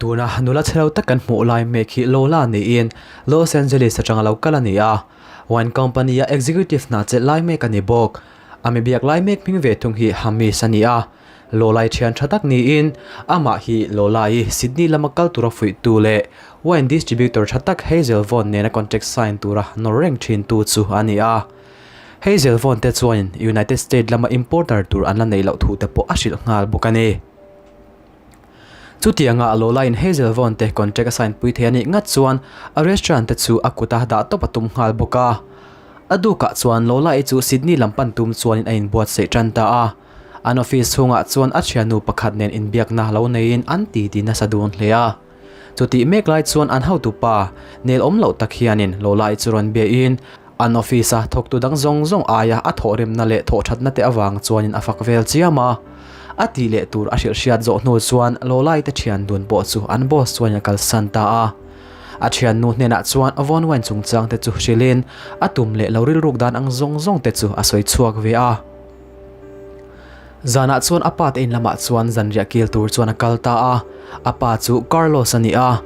Tuna nula chhelo tak kan hmuh lai mek hi Lola niin Los Angeles atanga lo kal a ni a, wine company a executive hna chelh lai mek a ni bawk. A mi biak lai mek hming ve thung hi Hamish a ni a, Lola i thian tha tak niin amah hi Lola i Sydney lama kal tura fuihtu leh wine distributor tha tak Hazel Vaughan nena contract sign tura nawr reng thintu chu a ni a. Hazel Vaughan te chuanin United States lama importer tur an la neih loh thu te pawh a hrilh nghal bawk a ni. Chutianga Lola in Hazel Vaughan te contract a sign pui thei a nih ngat chuan a restaurant te chu a kuta dah tawp a tum nghal bawk a. A dukah chuan Lola i chu Sydney lam pan tum chuanin a inbuatsaih tan ta a. An office chhungah chuan a thiannu pakhat nen inbiakna lo neiin an titi nasa dun hle a. Chutih mek lai chuan an hotupa nel awm loh tak hianin Lola i chu rawn biain an office a thawktu dang zawng zawng aia a thawhrimna leh thawhthatna te avang chuanin a fak vel chiam a. A tih leh tur a hrilh hriat zawh hnu chuan Lola i te thian dun pawh chu an boss chuanin a kalsan ta a. A thiannu hnenah chuan Von Wine chungchang te chu hrilhin a tum leh lo rilruk dan ang zawng zawng te chu a sawi chhuak ve a. Zanah chuan a pa te in lamah chuan zanriah kil tur chuan a kal ta a, a pa chu Carlos a ni a,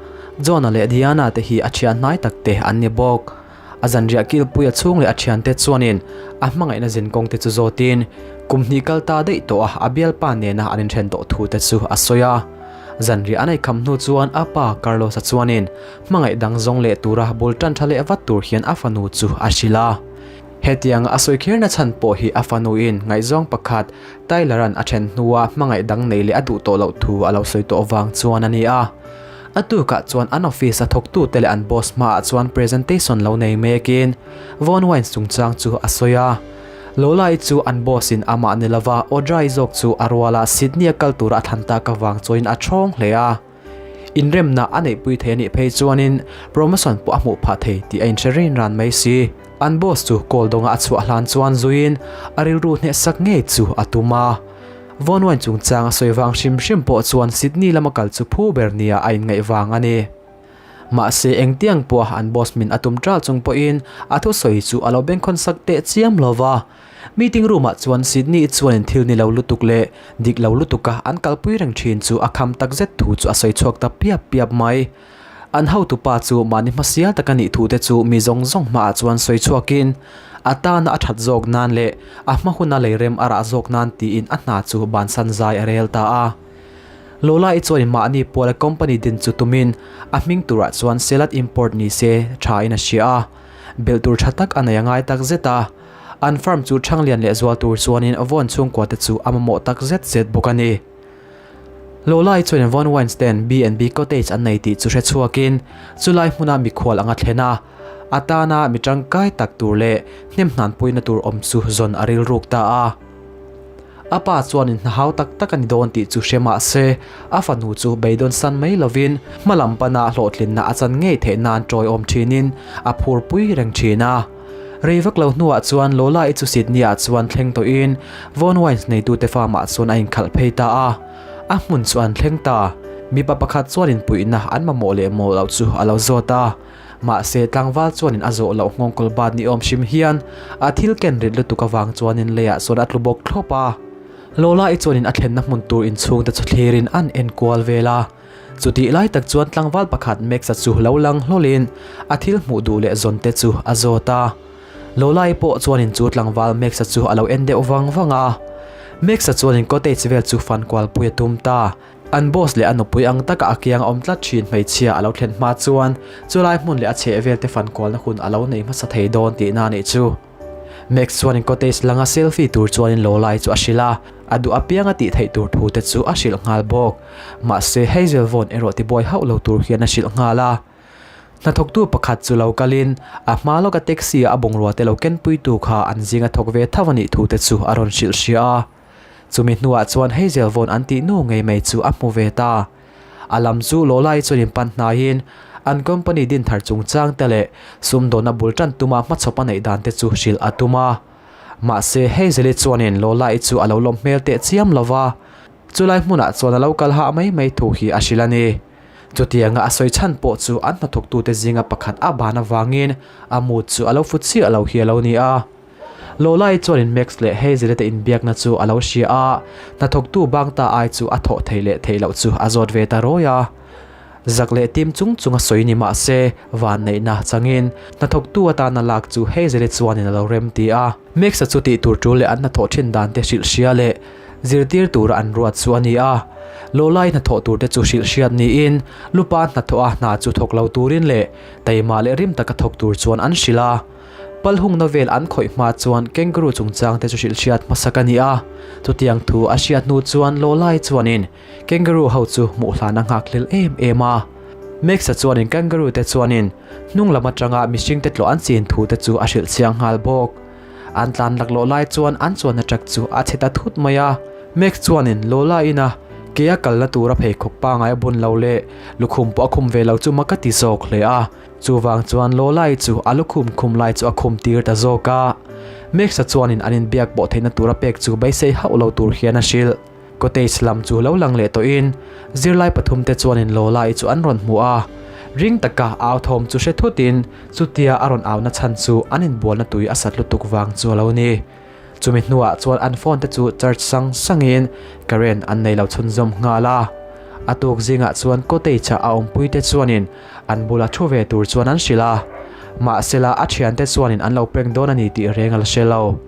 John-a leh Diana te hi a thian hnai tak te an ni bawk. A zanriah kilpui a chhung leh a thiante chuanin a hmangaihna zinkawng te chu zawtin kum hnih kal ta daih tawh a, a bialpa nena an inthen tawh thu te chu a sawi a. Zanriah an eikham hnu chuan a pa Carlos-a chuanin hmangaih dang zawng leh tura bul tan tha leh vat tur hian a fanu chu a hrilh a. Hetiang a sawi kherna chhan pawh hi a fanuin ngaihzawng pakhat Tyler-a'n a then hnua hmangaih dang nei leh a duh tawh loh thu a lo sawi tawh vang chuan a ni a. A tukah chuan an office a thawktute leh an boss hmaah chuan presentation lo nei mekin Von Wines chungchang chu a sawi a. Lola-i chu an boss-in amah ni lova Audra-i zawk chu a ruala Sydney-a kal tura a thlan tak avang chuanin a thawng hle a. Inremna a neihpui thei a nih phei chuanin promotion pawh a hmuh phah thei tih a inhre rin ran mai si. An boss chu call dawnga a chhuah hlan chuan zuiin a rilru hnehsak ngei chu a tum a. Von Wine chungchang a sawi vang hrim hrim pawh chuan Sydney lama kal chu phu ber nia a inngaih vang a ni. Mahse engtiang pawha an boss min a tum ṭal chung pawhin a thusawi chu a lo bengkhawn sak teh chiam lo va. Meeting room ah chuan Sydney chuanin thil ni lo lutuk leh dik lo lutuka an kalpui reng thin chu a kham tak zet thu chu a sawi chhuak ta piap piap mai. An hotupa chu mahni hmasial tak a nih thu te chu mi zawng zawng hmaah chuan sawi chhuakin a tana a that zawk nan leh a hma huna leirem a rah zawk nan tiin a hna chu bansan zai a rel ta a. Lola-i chuanin mahni puala company din chu tumin a hming turah chuan Selat Import ni se tha in a hria a, belh tur tha tak a nei a ngai tak zet a. An farm chu Thanglian leh zual tur chuanin Vawn chhungkua te chu a mamawh tak zet zet bawk a ni. Lolai chuanin Vawn Wines ten B&B Cottage an nei tih chu hre chhuakin chulai hmuna mikhual anga thlen a, a tana mi tangkai tak tur leh hnemhnanpuina tur awm chu zawn a rilruk ta a. A pa chuanin hna hau tak tak a ni dawn tih chu hre mah se, a fanu chu beidawn san mai lovin hma lam pana hlawhtlinna a chan ngei theih nan tawiawm thinin a phurpui reng thin a. Rei vak lo hnuah chuan Lola-i chu Sydney-ah chuan thleng tawhin Von Wines neitute farm-ah chuan a inkhalh phei ta a. A hmun chu an thleng ta. Mipa pakhat chuanin puihna an mamawh leh maw loh chu a lo zawt a. Mahse, tlangval chuanin a zawh loh nghawngkawl bat ni awm hrim hian a thil ken rit lutuk avang chuanin leiah chuan a tlu bawk thlawp a. Lola-i chuanin a thlenna hmun tur inchhungte chu thlirin an en kual vel a. Chutih lai tak chuan tlangval pakhat Max-a chu lo lang hlawlin a thil hmuh duh leh zawn te chu a zawt a. Lola-i pawh chuanin chu tlangval Max-a chu a lo en deuh vang vang a. Max-a chuanin cottage vel chu fan kualpui a tum ta. An boss leh a nupui ang taka a kiang a awm tlat thin hmeichhia a lo thlen hma chuan chulai hmun leh a chhehvel te fan kualna hun a lo nei hmasa thei dawn tihna a nih chu. Max chuanin cottage langa selfie tur chuanin Lola-i chu a hrilh a, a duh apianga tih theih tur thu te chu a hrilh nghal bawk. Mahse Hazel Vaughan erawh tibuai hauh lo tur hian a hrilh nghal a. Hnathawktu pakhat chu lo kalin a hma lawka taxi a a bungrua te lo kenpuitu kha an zinga thawk ve tho a nih thu te chu a rawn hrilh hria a. Chumi hnuah chuan Hazel Vaughan an tih nu ngei mai chu a hmu ve ta. A lam chu Lola-i chuan inpan hnaiin an company din thar chungchang te leh sumdawnna bul tan tuma hmachhawp a neih dan te chu hrilh a tum a. Mahse Hazel-i chuanin Lola-i chu a lo lawm hmel teh chiam lo va, chulai hmunah chuan a lo kal hah mai mai thu hi a hrilh a ni. Chutianga a sawi chhan pawh chu an hnathawktute zinga pakhat a ban avangin a mood chu a lo fu chiah lo hi a lo ni a. Lola-i chuanin Max leh Hazel-i te inbiakna chu a lo hria a, hnathawktu bang ta ai chu a thawh theih leh theih loh chu a zawt ve ta rawi a. Zak leh tim chung chunga sawi ni mah se, vanneihna changin hnathawktu atana lak chu Hazel-i chuanin a lo rem ti a. Max-a chu tih tur tul leh an hnathawh thin dan te hrilh hria leh zirtir tura an ruat chu a ni a. Lola-i hnathawh tur te chu hrilh hriat niin lupa hnathawh a hna chu thawk lo turin leh taima leh rim taka thawk tur chuan an hrilh a. Pal hungna vel an khawih hma chuan kangaroo chungchang te chu hrilh hriat hmasak a ni a. Chutiang thu a hriat hnu chuan Lola-i chuanin Kangaroo ho chu hmuh hlan a nghak hlel em em a. Max-a chuanin kangaroo te chuanin hnung lam atanga mihring te tlawh an chin thu te chu a hrilh chiang nghal bawk. An tlan laklawh lai chuan an chuanna truck chu a chhe ta thut mai a. Max chuanin Lola ina ke a kalna tura pheikhawk pangai a bun lo leh lukhum pawh a khum ve lo chu mak a ti zawk hle a. Chuvang chuan Lola-i chu a lukhum khum lai chu a khum tir ta zawk a. Max-a chuanin an inbiak pawh theihna tura pek chu beisei hauh lo tur hian a hrilh. Cottage lam chu lo lang leh tawhin zirlai pathumte chuanin Lola-i chu an rawn hmu a, ring taka au thawm chu hre thutin chutia a rawn auna chhan chu an inbualna tui a sat lutuk vang chu a lo ni. Chumi hnuah chuan an phone te chu charge sang sangin current an nei lo chhunzawm nghal a. A tuk zingah chuan cottage-a a awmpuite chuanin an bula thu ve tur chuan an hrilh a, mahsela a thiante chuanin an lo prank dawn a ni tih reng a la hre lo.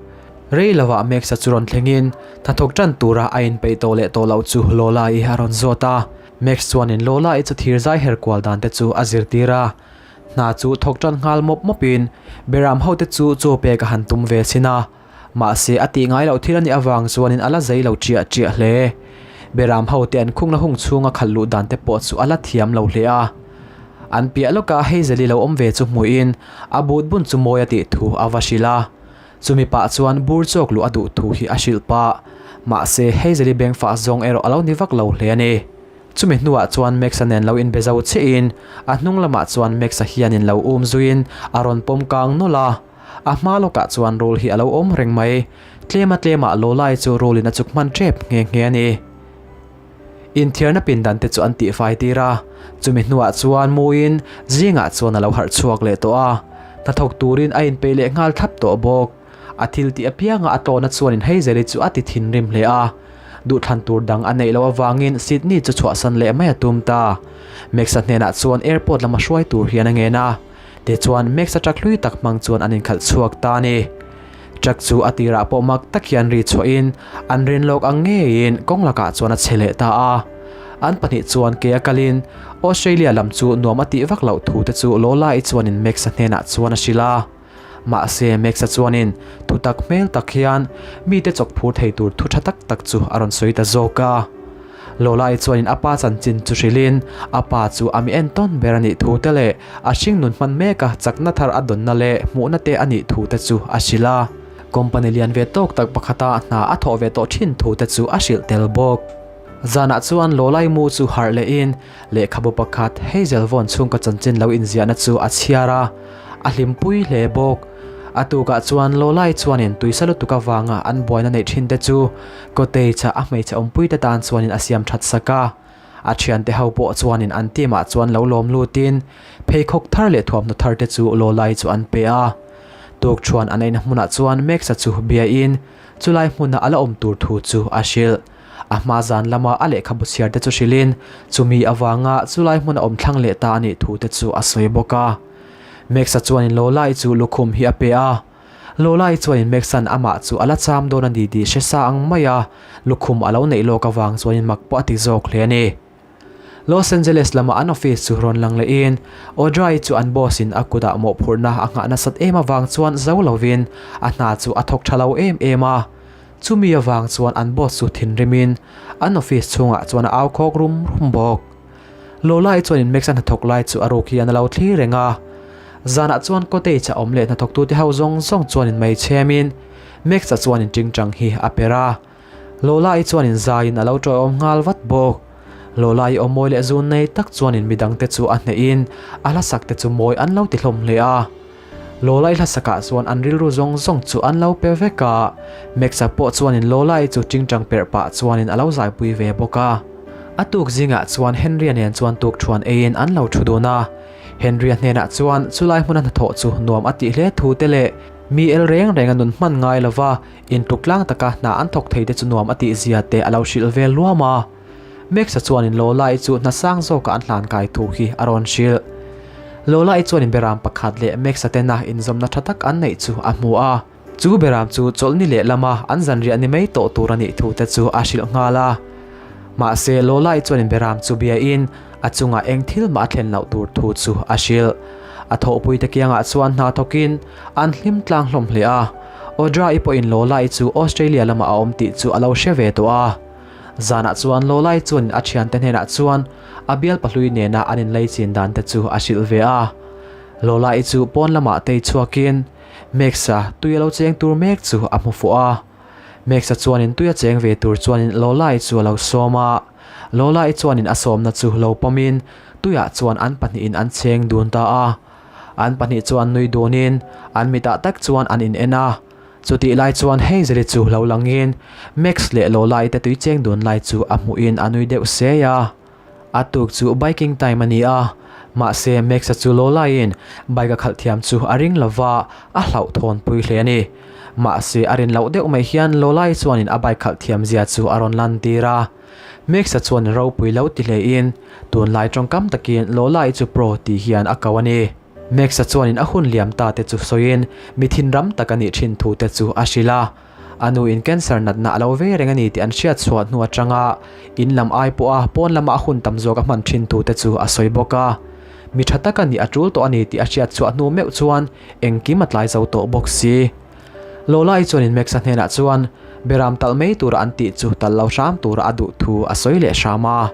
Rei lovah Max-a chu rawn thlengin hnathawk tan tura a inpeih tawh leh tawh loh chu Lola-i a rawn zawt a. Max chuanin Lola-i chu thir zai her kual dan te chu a zirtir a. Hna chu thawk tan nghal mawp mawpin Beram hote chu chaw pek a han tum ve sin a. Mahse a tih ngai loh thil a nih avang chuanin a la zei lo chiah chiah hle. Beram hote an khungna hung chhunga khalh luh dan te pawh chu a la thiam lo hle a. An piah lawka Hazel-i lo awm ve chu hmuhin a but bun chu mawi a tih thu a va hrilh a. Chumi pah chuan bur chawk luh a duh thu hi a hrilh pah. Mahse, Hazel-i beng fah zawng erawh a lo ni vak lo hle a ni. Chumi hnuah chuan Max-a nen lo inbe zo chiahin a hnung lamah chuan Max-a hianin lo um zuiin a rawn pawm kang nawlh a. A hma lawkah chuan rul hi a lo awm reng mai. Tlema tlemah Lola-i chu rulin a chuk hman tep nghe nghe a ni. Inthiarna pindan te chu an tihfai tir a, chumi hnuah chuan muin zingah chuan a lo harh chhuak leh tawh a, hnathawk turin a inpeih leh nghal thlap tawh bawk. A thil tih apianga a tawhna chuanin Hazel-i chu a ti thinrim hle a, duhthlan tur dang a neih loh avangin Sydney chu chhuahsan leh mai a tum ta. Max-a hnenah chuan airport lama hruai tur hian a ngen a, tichuan Max-a truck hlui tak hmang chuan an inkhalh chhuak ta a ni. Truck chu a tirah pawh mak tak hian ri chhuahin an rin lawk ang ngeiin kawng lakah chuan a che leh ta a. An pahnih chuan ke a kalin Australia lam chu nuam a tih vak loh thu te chu Lola-i chuanin Max-a hnenah chuan a hrilh a. Mahse Max-a chuanin thutak hmel tak hian mite chawk phur thei tur thu tha tak tak chu a rawn sawi ta zawk a. Lola-i chuanin a pa chanchin chu hrilhin a pa chu a mi entawn ber a nih thu te leh a hringnun hman meka chakna thar a dawnna leh hmuhna te a nih thu te chu a hrilh a. Company lian ve tawk tak pakhata hna a thawh ve tawh thin thu te chu a hrilh tel bawk. Zanah chuan Lola-i mu chu harh lehin lehkhabu pakhat Hazel vawn chhungkaw chanchin lo inziahna chu a chhiar a, a hlimpui hle bawk. A tukah chuan Lola-i chuanin tuisa lutuk avanga an buaina neih thin te chu Cottage-a a hmeichhe awmpuite tan chuanin a siam that sak a. A thiante ho pawh chuanin an team-ah chuan lo lawm lutin pheikhawk thar leh thuamhnaw thar te chu Lola-i chu an pe a. Tukṭhuan an eina hmunah chuan Max-a chu biain chulai hmuna a la awm tur thu chu a hrilh. A hma zan lama a lehkhabu chhiar te chu hrilhin chumi avanga chulai hmuna awm thlang leh ta a nih thu te chu a sawi bawk a. Max-a chuanin Lola-i chu lukhum hi a pe a. Lola-i chuanin Max-a'n amah chu a la cham dawn a ni tih hre sa ang mai a, lukhum a lo neih lawk avang chuanin mak pawh a ti zawk hle a ni. Los Angeles lama an office chu rawn lang lehin Audrey chu an boss-in a kutah mawhphurhna a nghah nasat em avang chuan zo lovin a hna chu a thawk tha lo em em a. Chumi avang chuan an boss chu thinrimin an office chhungah chuan a au khawk rum rum bawk. Lola-i chuanin Max-a hnathawk lai chu a ruk hian a lo thlir reng a. Zanah chuan cottage-a awm leh hnathawktute ho zawng zawng chuanin mei chhemin Max-a chuanin tingtang hi a per a. Lola-i chuanin zaiin a lo ṭawihawm nghal vat bawk. Lola-i aw mawi leh zun nei tak chuanin midangte chu a hnehin a hlasak te chu mawi an lo ti hlawm hle a. Lola-i hlasakah chuan an rilru zawng zawng chu an lo pe vek a, Max-a pawh chuanin Lola-i chu tingtang perh pah chuanin a lo zaipui ve bawk a. A tuk zingah chuan Henry-a nen chuan tuk thuan eiin an lo thu dun a. Henry-a hnenah chuan chulai hmuna hnathawh chu nuam a tih hle thu te leh mi el reng renga nun hman ngai lova intluk tlang taka hna an thawk thei te chu nuam a tih zia te a lo hrilh vel luam a. Max-a chuanin Lola-i chu hna sang zawkah an hlan kai thu hi a rawn hrilh. Lola-i chuanin beram pakhat leh Max-a tena inzawmna tha tak an neih chu a hmu a. Chu beram chu chawlhni lehlama an zanriah ni mai tawh tur a nih thu te chu a hrilh nghal a. Mahse, Lola-i chuanin beram chu biain a chungah eng thil mah a thlen loh tur thu chu a hrilh. A thawhpuite kiangah chuan hna thawkin an hlim tlang hlawm hle a. Audra-i pawhin Lola-i chu Australia lamah a awm tih chu a lo hre ve tawh a. Zanah chuan Lola-i chuanin a thiante hnenah chuan a bial pahlui nena an inleichin dan te chu a hrilh ve a. Lola-i chu pawn lamah tei chhuakin Max-a tui a lo cheng tur mek chu a hmu fuh a. Max-a chuanin tui a cheng ve tur chuanin Lola-i chu a lo sawm a. Lola-i chuanin a sawmna chu lo pawmin tuiah chuan an pahnihin an cheng dun ta a. An pahnih chuan nui dunin an mitah tak chuan an in en a. Chutih lai chuan Hazel-i chu lo langin Max leh Lola-i te tui cheng dun lai chu a hmuhin a nui deuh sei a. A tuk chu biking time a ni a, mahse Max-a chu Lola-in bike a khalh thiam chu a ring lo va, a hlauhthawn pui hle a ni. Mahse a rin loh deuh mai hian Lola-i chuanin a bike khalh thiam zia chu a rawn lan tir a. Max-a chuan ropui lo ti hlein tunlai tawngkam takin Lola-i chu pro tih hian a ko a ni. Max-a chuanin a hun liam ta te chu sawiin mi thinram tak a nih thin thu te chu a hrilh a. A nuin cancer natna a lo ve reng a ni tih an hriat chhuah hnu atanga in lam ai pawha pawn lama a hun tam zawk a hman thin thu te chu a sawi bawk a. Mi tha tak a nih a tul tawh a ni tih a hriat chhuah hnu meuh chuan engkim a tlai zo tawh bawk si. Lola-i chuanin Max-a hnenah chuan beram talh mai tura an tih chu talh lo hram tura a duh thu a sawi leh hram a.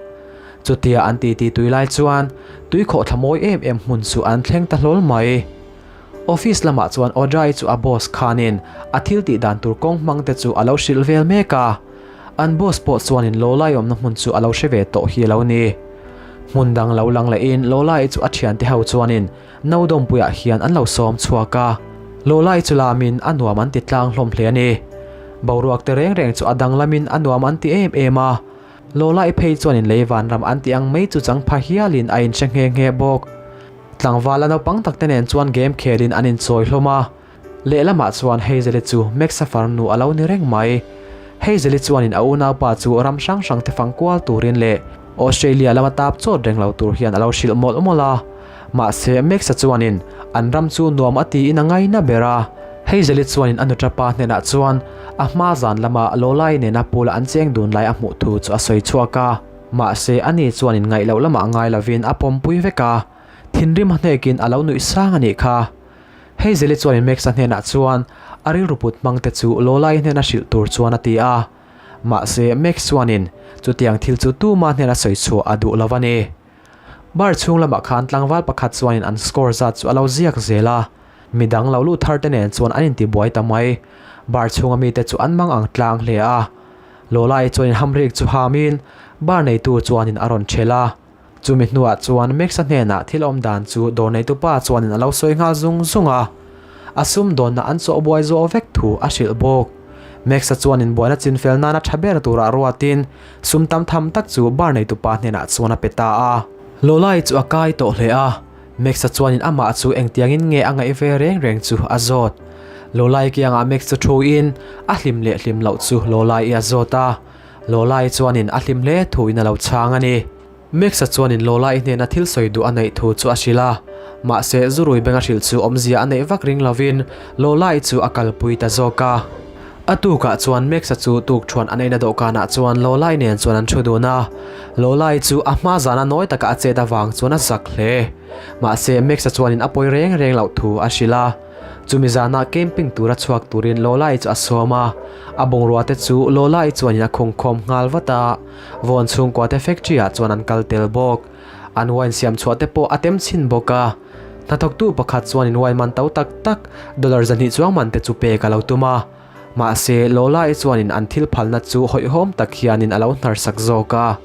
Chutia an titi tui lai chuan tuikhawhthla mawi em em hmun chu an thleng ta hlawl mai. Office lamah chuan Audrey chu a boss khanin a thil tih dan tur kawng hmang te chu a lo hrilh vel mek a. An boss pawh chuanin Lola-i awmna hmun chu a lo hre ve tawh hi a lo ni. Hmun dang lo lang lehin Lola-i chu a thiante ho chuanin no dawmpuiah hian an lo sawm chhuak a. Lola-i chu lamin a nuam an ti tlang hlawm hle a ni. Boruak te reng reng chu a danglamin a nuam an ti em em a. Lola-i phei chuanin lei vanram an tih ang mai chu chang pha hialin a inhre nghe nghe bawk. Tlangval a naupang takte nen chuan game khelin an inchawi hlawm a, lehlamah chuan Hazel-i chu Max-a farnu a lo ni reng mai. Hazel-i chuanin a unaupa chu ram hrang hrang te fang kual turin leh Australia lama tap chawt reng lo tur hian a lo hrilh mawlh mawlh a. Mahse, Max-a chuanin an ram chu nuam a tiin a ngaina ber a. Hazel-i chuanin a nuṭapa hnenah chuan a hma zan lama Lola-i nena pool-a an cheng dun lai a hmuh thu chu a sawi chhuak a. Mahse, ani chuanin ngaih loh lamah ngai lovin a pawmpui vek a, thinrim a hnekin a lo nuih sang a nih kha. Hazel-i chuanin Max-a hnenah chuan a rilru put hmangte chu Lola-i hnena hrilh tur chuan a ti a. Mahse, Max chuanin chutiang thil chu tuma hnena sawi chhuah a duh lo a ni. Bar chhung lamah khan tlangval pakhat chuanin an score zat chu a lo ziak zel a, midang lo lut thar te nen chuan an intibuai ta mai. Bar chhunga mite chu an mang ang tlang hle a. Lola-i chuanin hamrik chu hamin bar neitu chuanin a rawn ṭhel a. Chumi hnuah chuan Max-a hnenah thil awm dan chu dawr neitupa chuanin a lo sawi nghal zung zung a. A sumdawnna an chawhbuai zawh vek thu a hrilh bawk. Max-a chuanin buaina chinfel nana ṭha ber turah ruatin sum tam tham tak chu bar neitupa hnenah chuan a pe ta a. Lola-i chu a kai tawh hle a. Max-a chuanin amah chu engtiangin nge a ngaih ve reng reng chu a zawt. Lola-i kiangah Max chu thuin a hlim leh hlim loh chu Lola-i a zawt a. Lola-i chuanin a hlim hle thuin a lo chhang a ni. Max-a chuanin Lola-i hnena thil sawi duh a neih thu chu a hrilh a. Mahse, zurui beng a hrilh chu awmzia a neih vak ring lovin Lola-i chu a kalpui ta zawk a. A tukah chuan Max-a chu tukṭhuan an eina dawhkanah chuan Lola-i nen chuan an ṭhu dun a. Lola-i chu a hma zana nawi taka a chet avang chuan a zak hle. Mahse, Max-a chuanin a pawi reng reng loh thu a hrilh a. Chumi zana camping tura chhuak turin Lola-i chu a sawm a. A bungrua te chu Lola-i chuanin a khungkhawm nghal vat a. Vawn chhungkua te factory-ah chuan an kal tel bawk. An wine siam chhuah te pawh a tem chhin bawk a. Hnathawktu pakhat chuanin wine man to tak tak dollar 200 chuang man te chu pek a lo tum a. Mahse, Lola-i chuanin an thil phalna chu hawihhawm tak hianin a lo hnarsak zawk a.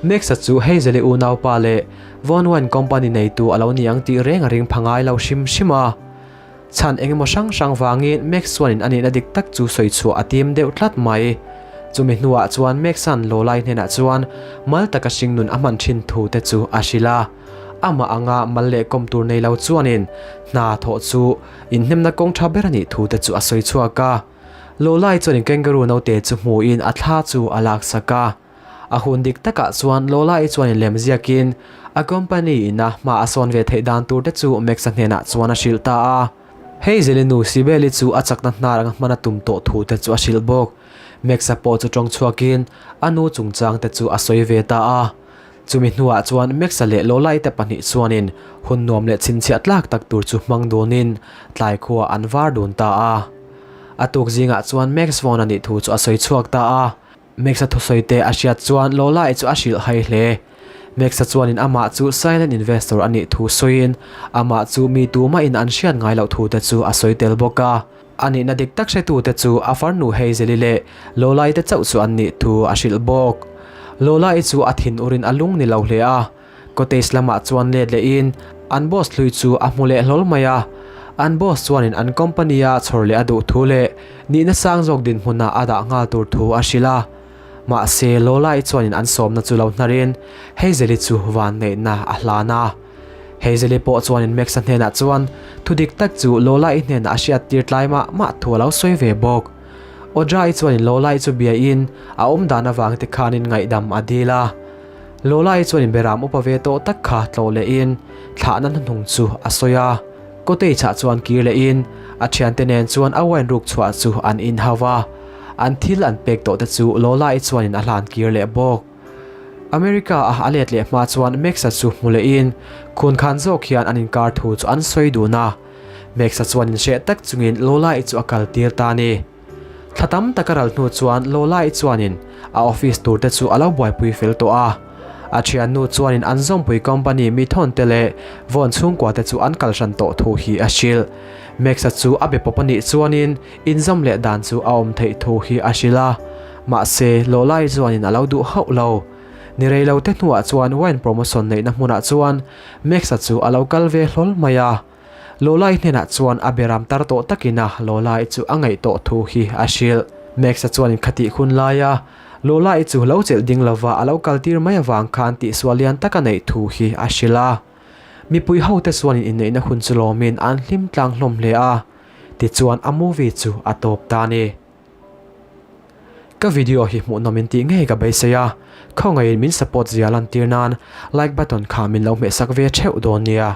Max-a chu Hazel-i unaupa leh Vaughan Wine Company neitu a lo ni ang tih reng a ring pha ngai lo hrim hrim a. Chhan eng emaw hrang hrang vangin Max chuanin a nihna dik tak chu sawi chhuah a tim deuh tlat mai. Chumi hnuah chuan Max-a'n Lola-i hnenah chuan mal taka hringnun a hman thin thu te chu a hrilh a. Amah anga mal leh kawm tur nei lo chuanin hna thawh chu inhnemna kawng tha ber a nih thu te chu a sawi chhuak a. Lola-i chuanin kangaroo naute chu hmuin a thla chu a laksak a. A hun dik takah chuan Lola-i chuan in lem ziakin a company ina hma a sawn ve theih dan tur te chu Max-a hnenah chuan a hrilh ta a. Hazel-i nu Sibel-i chu a chakna hnar anga hman a tum tawh thu te chu a hrilh bawk. Max-a pawh chu tawng chhuakin a nu chungchang te chu a sawi ve ta a. Chumi hnuah chuan Max-a leh Lola-i te pahnih chuanin hun nuam leh chhinchhiah tlak tak tur chu hmang dunin tlai khua an var dun ta a. A tuk zingah chuan Max phone a nih thu chu a sawi chhuak ta a. Max-a thusawi te a hriat chuan Lola-i chu a hrilh hai hle. Max-a chuanin amah chu silent investor a nih thu sawiin amah chu mi tumahin an hriat ngai loh thu te chu a sawi tel bawk a. A nihna dik tak hretute chu a farnu Hazel-i leh Lola-i te chauh chu an nih thu a hrilh bawk. Lola-i chu a thin urin a lung ni lo hle a. Cottage lamah chuan let lehin an boss hlui chu a hmu leh hlawl mai a. An boss chuanin an company-a chhawr leh a duh thu leh nihna sang zawk dinhmunah a dah nghal tur thu a hrilh a. Mahse, Lola-i chuanin an sawmna chu lo hnarin Hazel-i chu vanneihna a hlan a. Hazel-i pawh chuanin Max-a hnenah chuan thu dik tak chu Lola-i hnenah a hriat tir tlai mah mah thu a lo sawi ve bawk. Audra-i chuanin Lola-i chu biain a awm dan avang te khanin ngaihdam a dil a. Lola-i chuanin beram upa ve tawh tak kha tlawh lehin thlahna hnuhnung chu a sawi a. Cottage-ah chuan kir lehin a thiante nen chuan a wine ruk chhuah chu an inhau a. An thil an pek tawh te chu Lola-i chuanin a hlan kir leh bawk. America-a a let leh hma chuan Max-a chu hmu lehin khun khan zawk hian an inkar thu chu an sawi dun a. Max-a chuan inhreh tak chungin Lola-i chu a kal tir ta a ni. Thla tam tak a ral hnu chuan Lola-i chuanin a office tur te chu a lo buaipui fel tawh a. A thiannu chuanin an zawmpui company mi thawn te leh vawn chhungkua te chu an kal hran tawh thu hi a hrilh. Max-a chu a be pawp a nih chuanin inzawm leh dan chu a awm theih thu hi a hrilh a. Mahse, Lola-i chuanin a lo duh hauh lo. Ni rei lo te hnuah chuan wine promotion neihna hmunah chuan Max-a chu a lo kal ve hlawl mai a. Lola-i hnenah chuan a beram tar tawh takin a Lola-i chu a ngaih tawh thu hi a hrilh. Max-a chuan inkhatih hun laia Lola-i chu lo chelh ding lova a lo kaltir mai avang khan tihsual lian tak a neih thu hi a hrilh a. Mipui hote chuan inneihna hun chu lawmin an hlim tlang hlawm hle a, tichuan a movie chu a tawp ta a ni. Ka video hi hmuhnawm in tih ngei ka beisei a, khawngaihin min support zia lantir nan like button kha min lo hmehsak ve theuh dawn nia.